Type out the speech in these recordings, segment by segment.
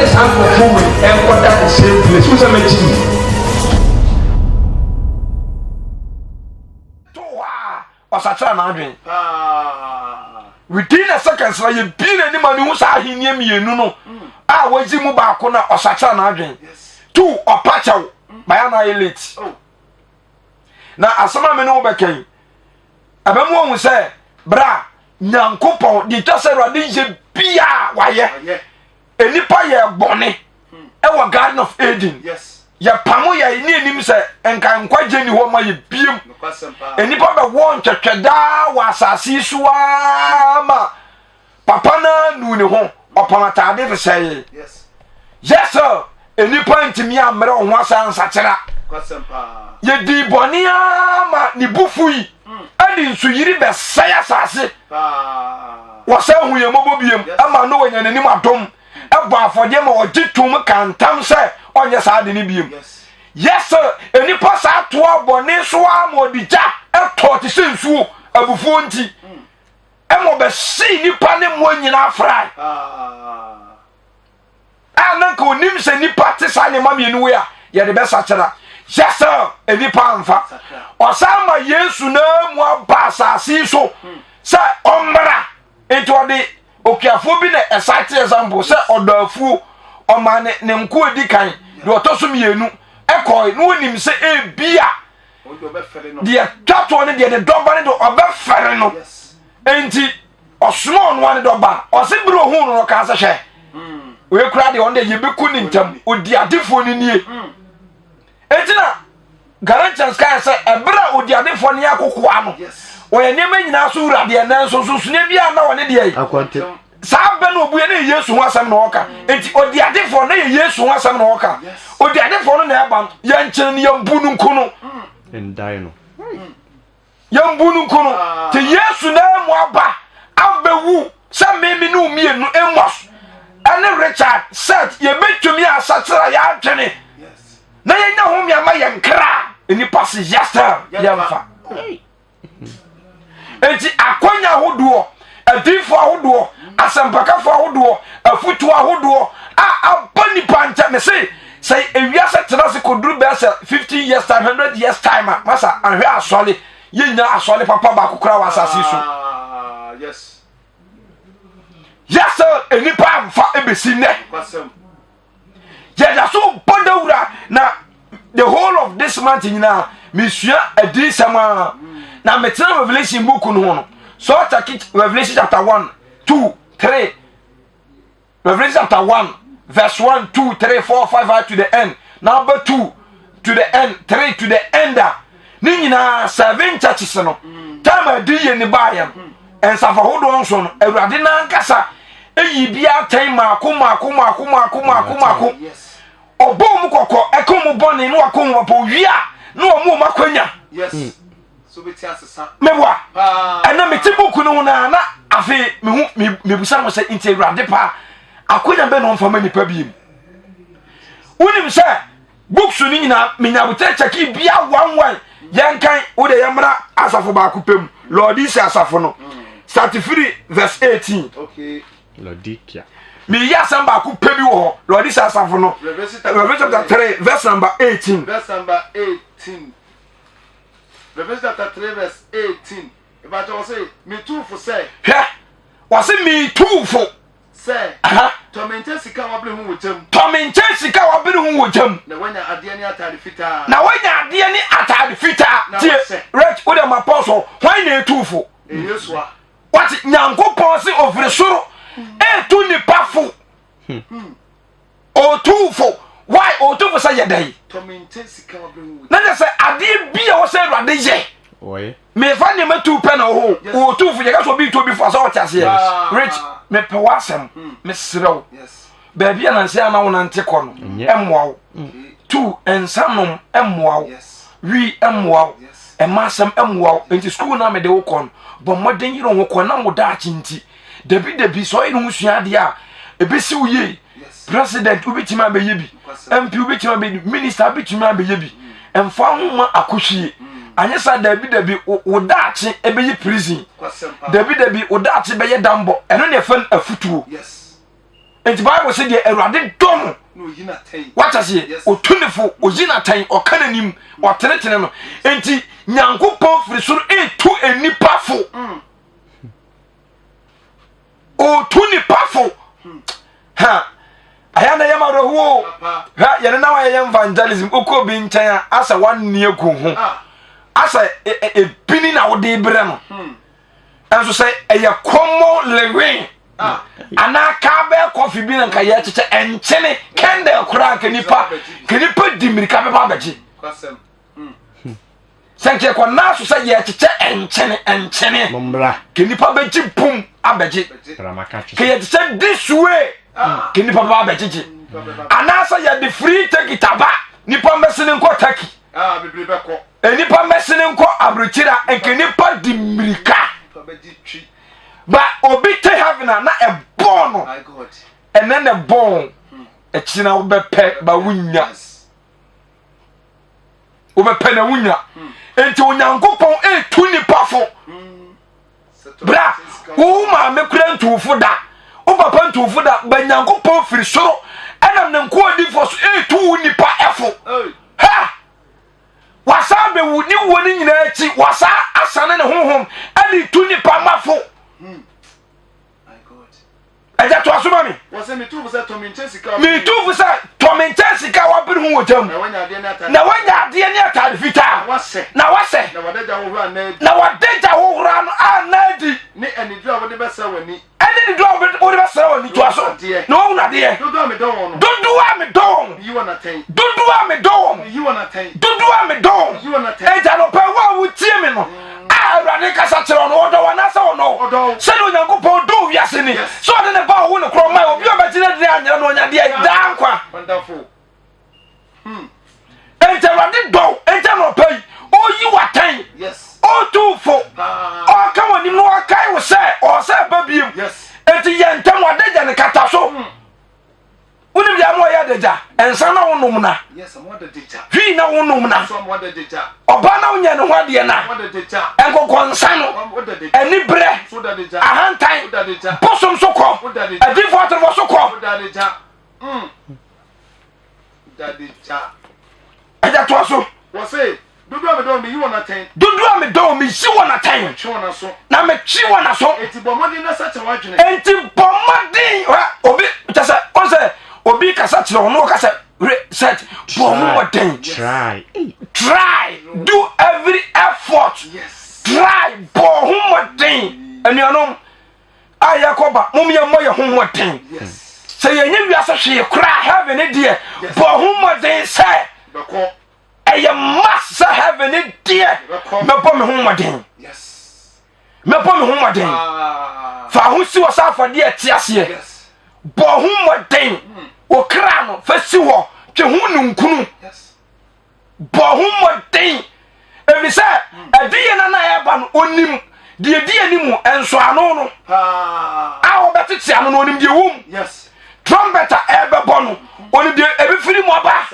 ne saa nkurɔfoɔ wei ɛnkɔda the same place wo sɛ mɛkyi mu. To hɔ a ɔsakyera n'adwene. Within a seconds na yɛbie n'anim a ne hu saa ahenni mmienu no a wɔdzi mu baako na ɔsakyera n'adwene. Two ɔpa kyɛw bayɛ na ayɛ late. Oh. Na asɛm a me ne wo bɛka yi ɛbɛma wahu sɛ berɛ a Nyankopɔn deɛ ɛtwa sɛ Awurade yɛ biaa wayɛ. Nnipa yɛ bɔne hmm. ɛwɔ Garden of Eden. Yɛpamo yɛ ne anim sɛ nka nkwagye ni hɔ ma yɛ biem. Nnipa bɛwɔ ntwɛtwɛ daa wɔ asase yi so ara ma Papa no ara nuu ne ho, ɔpam atade hyehyɛe. Yes sir, nnipa ntumi ammrɛ wɔn ho ase ansakyera. Yɛdii bɔne ara ma ne bo fui, ɛde nsuyiri bɛsɛe asase. Wɔsan hu yɛn mmɔbɔ biom, ɛma Noa nya n'anim adom, ɛbɔ afɔdeɛ ma ɔgye tom ka ntam sɛ ɔnyɛ saa ade no biom. Yes sir, nnipa saa toa bɔne so ara ma ɔde gya ɛtɔ te sɛ nsuo, abufuo nti. Ɛma ɔbɛhyee nnipa ne mmoa nyinaa frae. A na nka onim sɛ nnipa te saa nneɛma mmienu wei a yɛde bɛsakyera. Yɛ sɛ nnipa amfa. Ɔsan ma Yesu naa mu aba asase yi so sɛ ɔmmra. Nti ɔde okuafoɔ bi na ɛsa te example sɛ ɔdɔ afuo ɔma ne ne nko edi kan deɛ ɔtɔ so mmienu ɛkɔe na onim sɛ ebia deɛ twa toɔ no deɛ ne dɔba no deɛ ɔbɛfɛre no nti ɔsoma ɔno a ne dɔba ɔse bere ohun no no kaa sɛ hwɛ hmm. wei kura deɛ ɔno deɛ yɛbɛku ne ntam odi adefoɔ no nie hmm. enti na Galatians kaa sɛ ɛberɛ a odi adefoɔ no yɛ akokoa no ɔyɛ nneɛma nyinaa so wura deɛ nanso nsonsonoeɛ biara na ɔne deɛ Saa bɛ no obuɛ na yɛ Yesu ho asɛm na ɔka. Enti odi adefoɔ na yɛ Yesu ho asɛm na ɔka. Odi adefoɔ no na ɛba no, yɛnkyene no, yɛmbu no nku no. Ndae no. Yɛmbu no nku no. Te Yesu na mu aba abɛwu sɛ meme ne mmienu Amos ɛne Richard Seth yɛbɛtumi asakyera yɛ adwene na yɛnya ho mmeama yɛn kra. Nnipa se yes sir, yɛmfa. Enti akwanya ahodoɔ, adiifoɔ ahodoɔ, asɛmpakafoɔ ahodoɔ, afutuo ahodoɔ a aba nipa nkyɛn me se sɛ ewiase tena ase kɔduru bɛyɛ sɛ 15 years time 100 years time a masa ahwɛ asɔre yɛnya asɔre papa baako koraa wɔ asase so. Ah, yes. Yes sir, nnipa amfa ebesi nnɛ. Yɛda so bɔ dawura na the whole of this month nyinaa mesua adiyisɛm a na metena Revelation book no ho no so ɔkyɛke Revelation chapter 1 2 3 Revelation chapter 1 verse 1 2 3 4 5 to the end na aba 2 to the end 3 to the end a ne nyinaa seven churches no time a ɛde yie ne baayɛ no nsafo ahodoɔ nso no awurade n'ankasa eyi bi atɛn mako mako mako mako mako mako ɔbɔ wɔn kɔkɔ ɛka wɔn bɔne na wakɔ wɔn papa owia na wɔn wɔn akwanya meboa ɛna mete buku no ho na na afei mehu mebusa ho sɛ nti awurade paa akwanya bɛ na ɔmfa ma nipa bi mu wonim sɛ Books no nyinaa menya abokyerɛ kyɛke bia one one yɛnkan wo de yɛmmra asafo baako pɛ mu Laodicea asafo no start firi verse 18 okay. Laodicea meyi asɛm baako pɛ bi wɔ hɔ Laodicea asafo no Revelation chapter 3 verse number 18 verse number 18 Revelation chapter 3 verse 18 Ìbàjẹ́ wọ́n sẹ́ mi tú fo sẹ́. Hwɛ wọ́n sẹ́ mi tú fo. Sɛ, Tɔ me nkyɛn sika a wɔabere ho wɔ gya mu. Tɔ me nkyɛn sika a wɔabere ho wɔ gya mu. Na woanya adeɛ ne ataade fitaa. Na woanya adeɛ ne ataade fitaa. Na Tie, wahyɛ. Rich, wo deɛ ma pɔs hɔ. Hwan na etu fo? Ɛyɛ Yesu a. Wate, Nyankopɔn se ofiri soro etu nipa fo. Otumfo. Why? Otumfo sɛ yɛ dɛn? Na kyɛ sɛ adeɛ bi a wɔsɛ Awurade yɛ. Mefa nneɛma tu pɛ na ɔho. Otumfo yɛ ka sɛ obi tu obi fo asɛ ɔte aseɛ. Rich, mepɛ w'asɛm. Hmm. Mesrɛ wo. Baabi a nanse ana wo nante kɔ no, ɛmmoa wo. Hmm. Tu nsa nom ɛmmoa wo. Wi ɛmmoa wo. Ɛma asɛm ɛmmoa wo. Nti sukuu na mede wo kɔ no, bɔ mmɔden yere wo ho kɔ na wo daakye nti. Dabi dabi sɛ ɔyɛ ne ho sua adeɛ a, ebesi wo yie. President wobɛtumi abɛyɛ bi, MP wobɛtumi abɛyɛ bi, minister wobɛtumi abɛyɛ bi. Mfa ho ma akɔhwie. Anyɛ saa dabi dabi wo daakye ɛbɛyɛ prison. Dabi dabi wo daakye bɛyɛ dambɔ. Ɛno na ɛfɛ no afutuo. Nti Bible sɛ deɛ Awurade dɔ no, wata seɛ, ɔtu ne fo, ɔyi n'atɛn, ɔka n'anim, ɔtenetene no. Nti Nyankopɔn firi soro ɛretu nnipa fo. Ɔretu nnipa fo. Ha, ɛyɛ na ɛyɛ ma awerɛhoɔ. Ha, yɛne na wɔyɛ evangelism, wokɔ obi nkyɛn a, asɛ wanne agu ho. Ah. Asɛ ebini na wode brɛ no. Hmm. Ɛnso sɛ ɛyɛ common living. Ah. Anaa kaa bɛɛ kɔfe bi na nka yɛkyekyɛ ɛnkyene kɛndɛl koraa nka nipa nka nipa di mmirika bɛba abɛgye. Sɛ nka yɛkɔ naa so sɛ yɛkyekyɛ ɛnkyene ɛnkyene nka nipa bɛgye bum abɛgye. Ka yɛkyekyɛ this way ah. nka nipa bɛba abɛgyegye. Anaasɛ yɛde free ticket aba nipa mbɛsene nkɔ Turkey. Ah, nipa mbɛsene nkɔ aburokyire a nka nipa di mmirika. Ba obi te heaven a na ɛbɔɔ no. Ɛnɛ na ɛbɔɔ akyi na wobɛpɛ ba wonya. Wobɛpɛ na wonya. Nti Onyankopɔn etu nipa fo. Bra, wo maame kura ntuufo da. Wo papa ntuufo da. Ba Nyankopɔn firi soro ɛnam ne nkoa difoɔ so etu wo nipa ɛfo. Ha! Wasan abɛwu, ne wuo no nyinaa akyi, wasan asane ne honhom ɛde tu nipa ma fo. Ɛgya toa so ma me. Metu fo sɛ tɔ me nkyɛn sika a wabere ho wɔ gya mu. Na wanya adeɛ ne ataade fitaa. Na wasɛ. Na wadagya hohora no anna adi. Ne aniduro a wode bɛsra w'ani. Ɛne ne dɔ a wode bɛsra w'ani toa so na woahunu adeɛ. Dodoɔ a medɔ wɔn no. Dodoɔ a medɔ wɔn. Meyi wɔn atɛn. Dodoɔ a medɔ wɔn. Meyi wɔn atɛn. Dodoɔ a medɔ wɔn. Meyi wɔn atɛn. Enti anɔpa wo a wotie me no a Awurade kasa kyerɛ wo no ɔdɔ wo anaasɛ ɔnnɔ wo? Ɔdɔ wo. Sɛdeɛ Onyankopɔn dɔɔ wiase ni sɛ ɔde ne ba a ɔwo no korɔ mae obi a ɔbɛgye no adi no anyera na ɔnya deɛ daa nkwa. Wonderful. Hmm. Enti Awurade dɔ wo. Enti anɔpa yi, ɔreyi wo atɛn. Yes. Ɔretu wo fo. Ɔreka w'anim na ɔrekae wo sɛ ɔwɔ sɛ ɛba biem. Yes. Enti yɛ ntɛm adagya no kata so. Hmm. Wonim deɛ ama ɔyɛ adagya? Nsa na wonom na. Yes, Hwii na wonom na. Ɔbaa na wonyɛ ne ho adeɛ na. Nkɔkɔ nsa no. Aniberɛ. Ahantan. Bosom so kɔ. Adiifoɔ atorofoɔ so kɔ. Mm. Dadegya. Ɛgya toa so. Wɔse, dodoɔ a medɔ wɔn, meyi wɔn atɛn. Dodoɔ a medɔ wɔn, meyi wɔn atɛn. Metwe wɔn aso. Na metwe wɔn aso. Enti bɔ mmɔden na sakyera w'adwene. Enti bɔ mmɔden. Hwɛ, obi, kyɛ sɛ, ɔn sɛ, obi kasa kyerɛ wɔn, ɔka sɛ, research, bɔ ho mmɔden. Try. Try. Do every effort. Yes. Try. Bɔ ho mmɔden. Anuanom. a yɛkɔ ba mom yɛmmɔ yɛ ho mmɔden sɛ yɛnyɛ wiase hwee koraa heaven ne deɛ bɔ ho mmɔden sɛ ɛyɛ mas sɛ heaven ne deɛ mɛbɔ me ho mmɔden mɛbɔ me ho mmɔden ah. fa ho si wɔ sɛ afɔdeɛ ɛte aseɛ bɔ ho mmɔden hmm. wo kra no fa si hɔ twe ho nunkunu Bɔ ho mmɔden, efisɛ adiyɛ no na ɛreba no, onim deɛ di anim nsɔano no a wɔbɛtete ano no, onim deɛ wɔ mu. Trumpet a ɛrebɛbɔ no, onim deɛ ɛbɛfiri mu aba.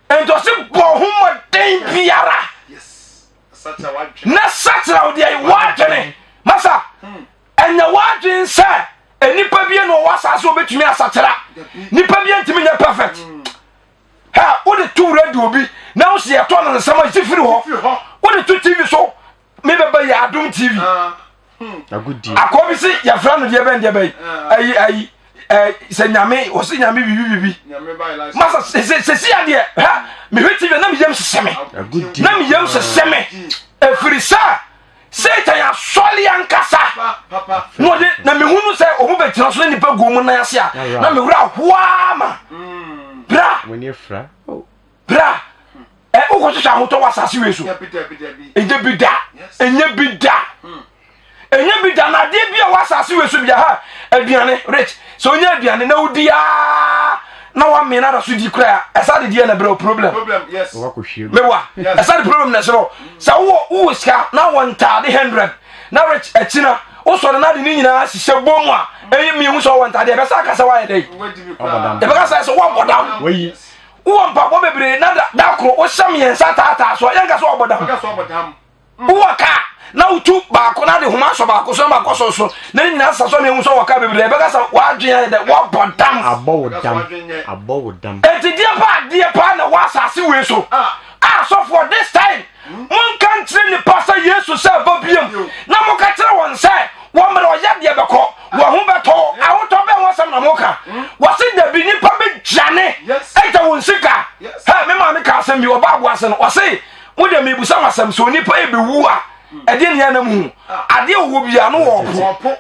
Nti ɔse bɔ ho mmɔden biara na sakyera wo deɛ w'adwene. Masa, ɛnyɛ w'adwene sɛ nnipa bi na ɔwɔ asase wɔbɛtumi asakyera. Nnipa bi ntumi nyɛ perfect. Ha, wode to radio bi na wo sɛ yɛtɔ no nsɛm a ɛsi firi hɔ. Wode to TV so, me bɛba yɛ Adom TV. Ah, hmm. Akɔ bi se yɛfrɛ no deɛ bɛn deɛ bɛn. Ah. Ayi ayi sɛ nyame wɔse nyame bibi bibi. Masa sɛsi adeɛ ha mehwɛ TV na meyam hyehyɛ me. Na meyam hyehyɛ me. Ɛfiri sɛ Satan asɔre ankasa na ɔde na mehunu sɛ ɔmo bɛgyina so na nipa gu ɔmo nan ase a na mewura ahoa ma mm. bra oh. bra ɛ wokɔhwehwɛ ahotɔ wɔ asase wei so ɛnyɛ bi da ɛnyɛ bi da hmm. ɛnyɛ bi da na adeɛ bi a wɔ asase wei so bia ha aduane rich sɛ onya aduane na wodi aa na wamee na adaso di koraa ɛsa de deɛ na brɛ problem meboa ɛsa de problem na ɛserɛ sɛ wowɔ wowɔ sika na wɔ ntaade 100 na rich akyi na wosɔre na de ne nyinaa hyehyɛ bɔ mu a ɛyɛ mmienu sɛ wɔwɔ ntaade ɛbɛsa aka sɛ woayɛ dɛ ɛbɛka sɛ sɛ woabɔ dam wowɔ mpaboa bebree na da koro wohyɛ mmiɛnsa taataa so a yɛnka sɛ wɔabɔ dam. Wowɔ kaa na wotu baako na de homa asɔ baako so na baako sɔ so na ne nyinaa sa so na ehu sɛ wɔ kaa bebree ɛbɛka sɛ w'adwene ayɛ dɛ wɔbɔ dam. Abɔ wo dam. Abɔ wo dam. Eti deɛ pa adeɛ paa na wɔ asase wei so. Ah asɔfoɔ this time monka nkyerɛ nipa sɛ Yesu sɛ ɛba biam na moka kyerɛ wɔn sɛ wɔn mmerɛ ɔyɛ deɛ bɛkɔ wɔn ho bɛtɔ ahotɔ bɛn ho asɛm na moka wɔse dabi nipa bɛdwane agya wɔn sika. Hɛ me maame ka asɛm bi ɔba aboa ase no ɔse Mo deɛ mebisa mo asɛm sɛ onipa yɛ bɛwu a ɛdeɛ ne anam hu adeɛ ɔwɔ bia no wɔpo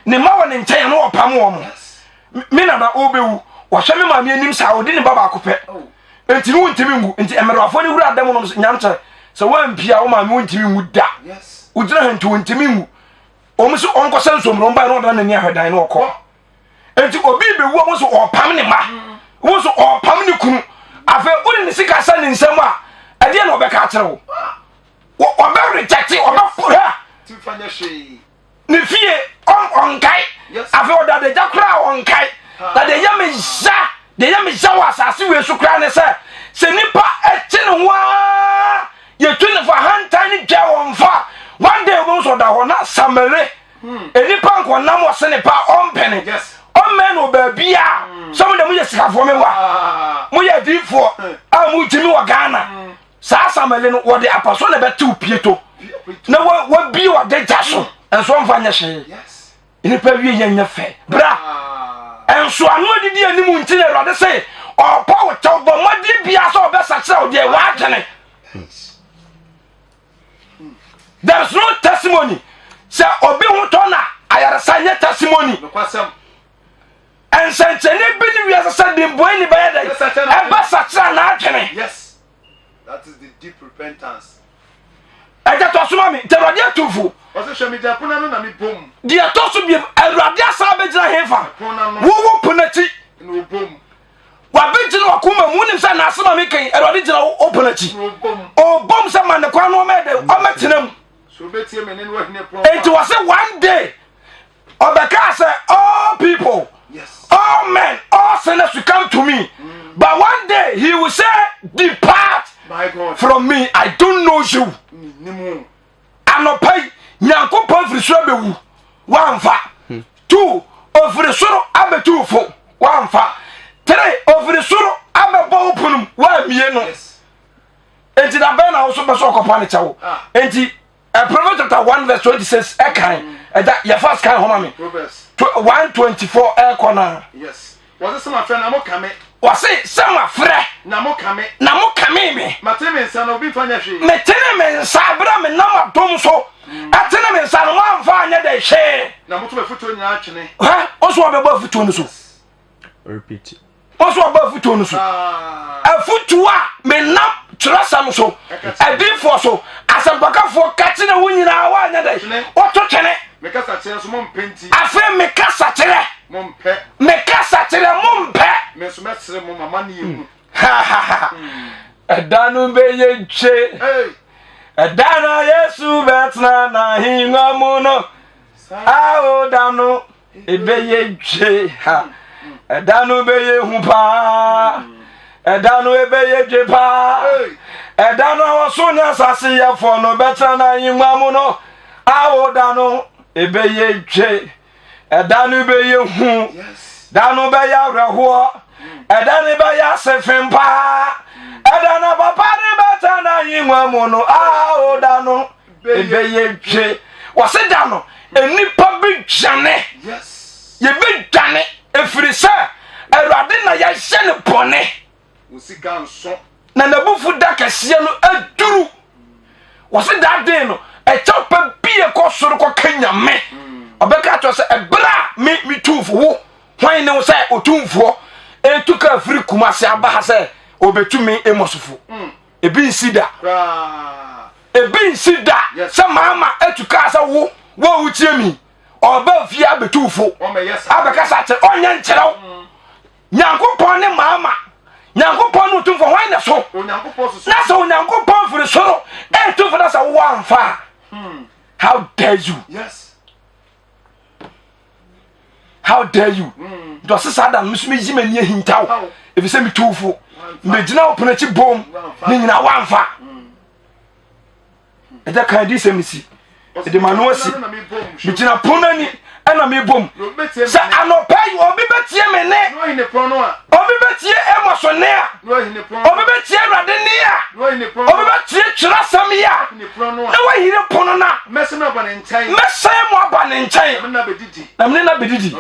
ne mma wɔ ne nkyɛn no wɔpam wɔ mo me nana ɔbɛwu wɔhwɛ me maame anim saa ɔde ne ba baako pɛ nti ne wontumi nwu nti mmerɛwafoɔ no wura dɛm nom nyamkyɛ sɛ woampia wo maame wontumi nwu da wogyina ha nti wontumi nwu wɔn so ɔnkɔsɛ nsomro mbae na ɔdana n'ani ahwɛ dan no ɔkɔ nti obi bɛwu a wo nso ɔpam ne mma wo nso ɔpam ne kunu afei wode ne sika sɛ ne nsam a ɛdeɛ na ɔbɛka akyerɛ wo ɔbɛ rejecte ɔbɛ hɛ ne fie ɔnkae afei ɔda adagya koraa ɔnkae na deɛ ɛyɛ me ya deɛ ɛyɛ me ya wɔ asase wei so koraa ne sɛ sɛ nipa ɛkye ne ho aa yɛtu ne fa hantan ne dwa wɔn fa one day wɔn nso ɔda hɔ na samere Nnipa nkɔnam ɔsene pa ɔmpene ɔmmɛn no baabi a hmm. sɛ mo de moyɛ sikafoɔ me wa ah. moyɛ adiifoɔ hmm. a mogyimi wɔ Ghana hmm. saa samale no wɔde apaso na ɛbɛtew pieto na wabie wɔde gya so nso ɔmfa nyɛ hwee nnipa wie yɛ nyɛ fɛ bra ah. nso ano adidi anim nti na awurade se ɔpa wo kyɛw bɔ mmɔden biara sɛ ɔbɛsakyerɛ wo deɛ wɔadwene There is no testimony. Sɛ obi ho tɔ na ayaresa nyɛ testimony. Nsɛnkyerɛnne bi ne wiase sɛ dimbɔe ni bɛyɛ dɛ ɛbɛ sakyera n'adwene. Yes. That is the deep repentance. Ɛgya tɔ so ma me nti Awurade atumfo. Ɔsɛ hwɛ megya pono ano na mebom. Deɛ ɛtɔ so biem Awurade asan abɛgyina hefa? Wowo pono akyi. Na obom. Wabɛgyina wakoma mu wonim sɛ n'asɛm a meka yi Awurade gyina wo pono akyi. Ɔbom sɛ ma ne kwan no ɔmɛ dɛ ɔmɛtena mu. Enti wɔ sɛ one day ɔbɛkaa sɛ all people yes. all men all sinners will come to me mm. but one day he will say depart from me I don't know you. Mm. Anɔpa yi, Nyankopɔn firi soro abɛwu, wamfa. Hmm. Two, ofiri soro abɛtu fo, wamfa. Three, ofiri soro abɛbɔ wo pono mu, wammie no. Enti da bɛn na wo so bɛ so ɔkɔpa ne kyɛw. Ah. Enti eh, Proverbs chapter 1 verse 26 ɛkan. Hmm. Ɛda yɛfa scan hɔ ma me. 124 ɛkɔ na. Yes. Wɔse sɛ mafrɛ na mokame. Wɔse sɛ mafrɛ. Na mokame. Na mokame me. Matene me nsa na obi mfa nyɛ hwee. Metene me nsa berɛ a menam adom so. Ɛtene me nsa no moamfa anyɛ dɛ hwee. Na moto m'afotuo nyinaa twene. Hɛ, wo nso wɔbɛbɔ afotuo no so. Repeat. Wo nso wɔbɔ afotuo no so. Afotuo a menam twerɛsɛm so, adiifoɔ so, asɛmpakafoɔ ka kyerɛ wo nyinaa woanyɛ dɛ woto twene. Mekasa kyerɛ nso mompɛ nti. Afei mekasa kyerɛ. Mompɛ. Mekasa kyerɛ mompɛ. Me nso mɛsere mo m'amanneɛ mu. Ɛda no bɛyɛ twe. Ɛda no a Yesu bɛtena n'ahengua mu no. Ao da no ɛbɛyɛ dwe ha. Ɛda no bɛyɛ hu paa. Ɛda no ɛbɛyɛ dwe paa. Ɛda no a ɔsoro ne asase yɛfoɔ no bɛtena n'ahengua mu no. Ao da no ɛbɛyɛ dwe. Ɛda no bɛyɛ hu. Da no bɛyɛ awerɛhoɔ. Ɛda no bɛyɛ asefem paa. Ɛda no papa no bɛtena n'ahengua mu no. Ao da no ɛbɛyɛ dwe. Wɔse da no nnipa bɛdwane. Yɛbɛdwane ɛfiri sɛ Awurade na yɛahyɛ no bɔne. Na n'abufu da kɛseɛ no aduru. Wɔse daa den no ɛkyɛw pa bi ɛkɔ soro kɔka Nyame. Ɔbɛka akyerɛ sɛ ɛberɛ a me metumfo wo hwan ne wo sɛ otumfoɔ ɛtu kaa firi Kumase aba ha sɛ ɔbɛtu me Amosfo. Ebi nsi da. Ebi nsi da sɛ maama atu kaa sɛ wo wo a wotie mi ɔba fie abɛtu fo abɛkasa kyerɛ ɔnyɛ nkyerɛw. Mm. Nyankopɔn ne maama Nyankopɔn ne otumfo hwan na so na sɛ Onyankopɔn firi soro ɛtu fo na sɛ wowɔ amfa a hmm. how dare you yes. how dare you hmm. nti ɔse saa da no meso meyi m'ani ahintaw ɛfiri sɛ metu fo megyina wo pono akyi bom ne nyinaa woamfa hmm. Ɛgya kan di sɛm si. Ɛde ma no asi. Megyina pono ani ɛna mebom. Sɛ anɔpa yi obi bɛtie me ne. Obi bɛtie Amos ne a. Obi bɛtie Awurade ne a. Obi bɛtie twerɛsɛm yi a. Na wahiri pono no a. Mɛsɛn mo aba ne nkyɛn. Na mene no abɛdidi.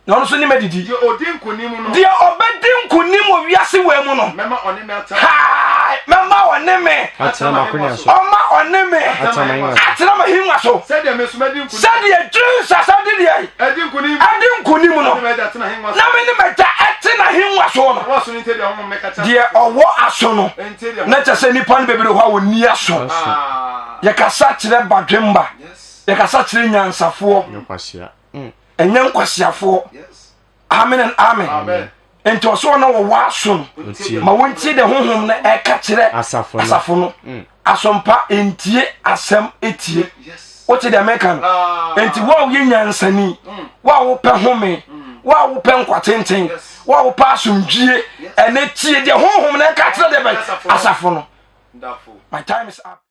Na ɔno nso ne mɛdidi. Deɛ ɔdi nkonim no. Deɛ ɔbɛdi nkonim wɔ wiase wei mu no. Mɛma ɔne me atena. Haai mɛma ɔne me. Atena m'akonnwa so. Ɔma ɔne me. Atena m'ahengua so. Sɛdeɛ me nso madi nkonim. Sɛdeɛ Jesus adi deɛ. Adi nkonim. Adi nkonim no. Na me ne m'agya ɛte n'ahengua so no. Deɛ ɔwɔ aso no. Na kyɛ sɛ nipa no bebree hɔ a wɔnni aso. Yɛkasa kyerɛ badwemba. Yɛkasa kyerɛ nyansafoɔ. Ɛnyɛ nkwaseafoɔ. Amen and amen. Nti ɔsɛ ɔna wɔwɔ aso no ma wɔntie de honhom no ɛka kyerɛ asafo no. Mm. Asompa ntie asɛm etie. Wote deɛ meka no? Ah. Nti wo a woyɛ nyansani, mm. wo a wopɛ home, mm. wo a wopɛ nkwa tenten, wo a wopɛ asomdwie, ɛne tie deɛ honhom no ɛka kyerɛ deɛ bɛn asafo no. My time is up.